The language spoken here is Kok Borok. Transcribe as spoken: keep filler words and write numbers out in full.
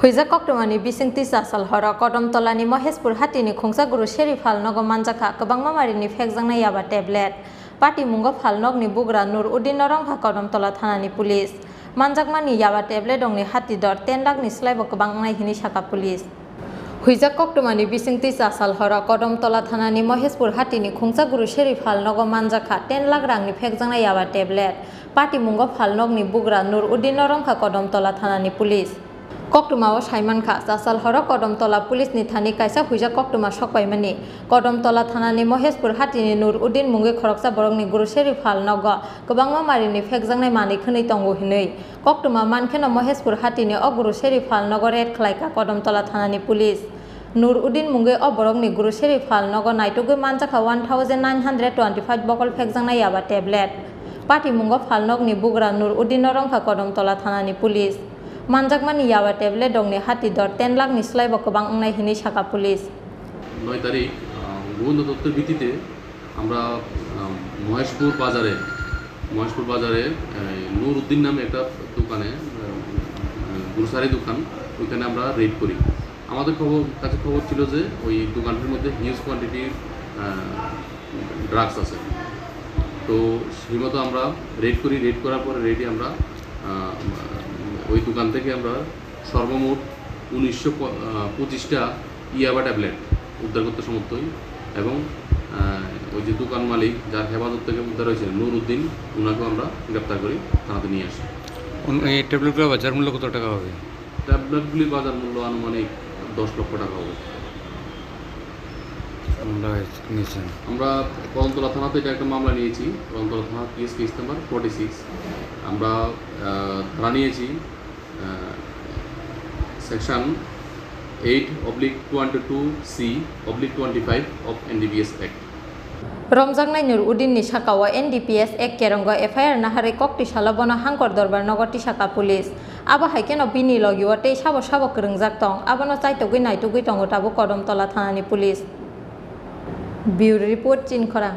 Huijak koktwmani bisingtwi chasal horo Kodom Tolani Moheshpur hatini khungsa guru Seri Phalnogo manjakha kwbangma marini phekjaknai yaba tablet. Patimungo Phalnokni bugra Nur Uddinno rwngkha Kodom Tola thanani police. Manjakmani yaba tablet rokni hati dor ten lakhni slaibo kwbang wngnai hinwi sakha police. Huijak koktwmani bisingtwi chasal horo Kodom Tola thanani Moheshpur hatini khungsa guru Seri Phalnogo manjakha ten lakh rangni phekjaknai yaba tablet. Patimungo Phalnokni bugra Nur Uddinno rwngkha Kodom Tola thanani police. Koktwmao saimankha, chasal horo Kodom Tola police ni thani kaisa huijak koktwma sokpaimani. Kodom Tola thanani Moheshpur hatini Nur Uddin mungwi khoroksa borokni guru Seri Phalnogo kwbangma marini phekjaknai manwi khwnwi tongo hinwi. Koktwma mankheno Moheshpur hatini o guru Seri Phalnogo raid khlaikha Kodom Tola thanani police. Nur Uddin mungwi o borokni guru Seri Phalnogo naitugwi manjakha one thousand nine hundred twenty five bokol phekjaknai yaba tablet. Patimungo Phalnokni bugra Nur Uddinno rwngkha Kodom Tola thanani police. Manjakmani yaba tablet rokni hati dor ten lakhni slaibo kwbang wngnai hinwi sakha police. নয় তারিখ, আহ, গোবিন্দ দত্তের ভিত্তিতে আমরা, আহ, মহেশপুর বাজারে, মহেশপুর বাজারে, আহ, নূর উদ্দিন নামে একটা দোকানে, আহ, গ্রোসারি দোকান, ওইখানে আমরা রেড করি। আমাদের খবর, কাছে খবর ছিল যে ওই দোকানটির মধ্যে হিউজ কোয়ান্টিটির, আহ, ড্রাগস আছে। তো সেই মতো আমরা রেড করি, রেড করার পরে রেডে আমরা, আহ, ওই দোকান থেকে আমরা সর্বমোট উনিশশো প-, আহ, পঁচিশটা ইয়াবা ট্যাবলেট উদ্ধার করতে সমর্থ হই এবং, আহ, ওই যে দোকান মালিক, যার হেফাজত থেকে উদ্ধার হয়েছে, নুরউদ্দিন, ওনাকেও আমরা গ্রেপ্তার করি, থানাতে নিয়ে আসি। উন-, এই ট্যাবলেটগুলোর বাজার মূল্য কত টাকা হবে? ট্যাবলেটগুলির বাজার মূল্য আনুমানিক দশ লক্ষ টাকা হবে। মামলা হয়েছে, নিয়েছেন? আমরা কদমতলা থানাতে এটা একটা মামলা নিয়েছি, কদমতলা থানা PS case number forty six. আমরা, আহ, ধারা নিয়েছি, আহ, section eight oblique twenty two C oblique twenty five of NDPS act. Romjaknai Nur Uddin ni saka o N D P S Act kerongo F I R naharwi koktwi salo bono Hangkor Dorbar nogo tisaka police. Abo hai kheno bini logi o tei sabo sabo kwrwngjak tong, abono chaitogwi naitugwi tongo tabuk Kodom Tola thanani police. Bureau Report, Chinkhorang.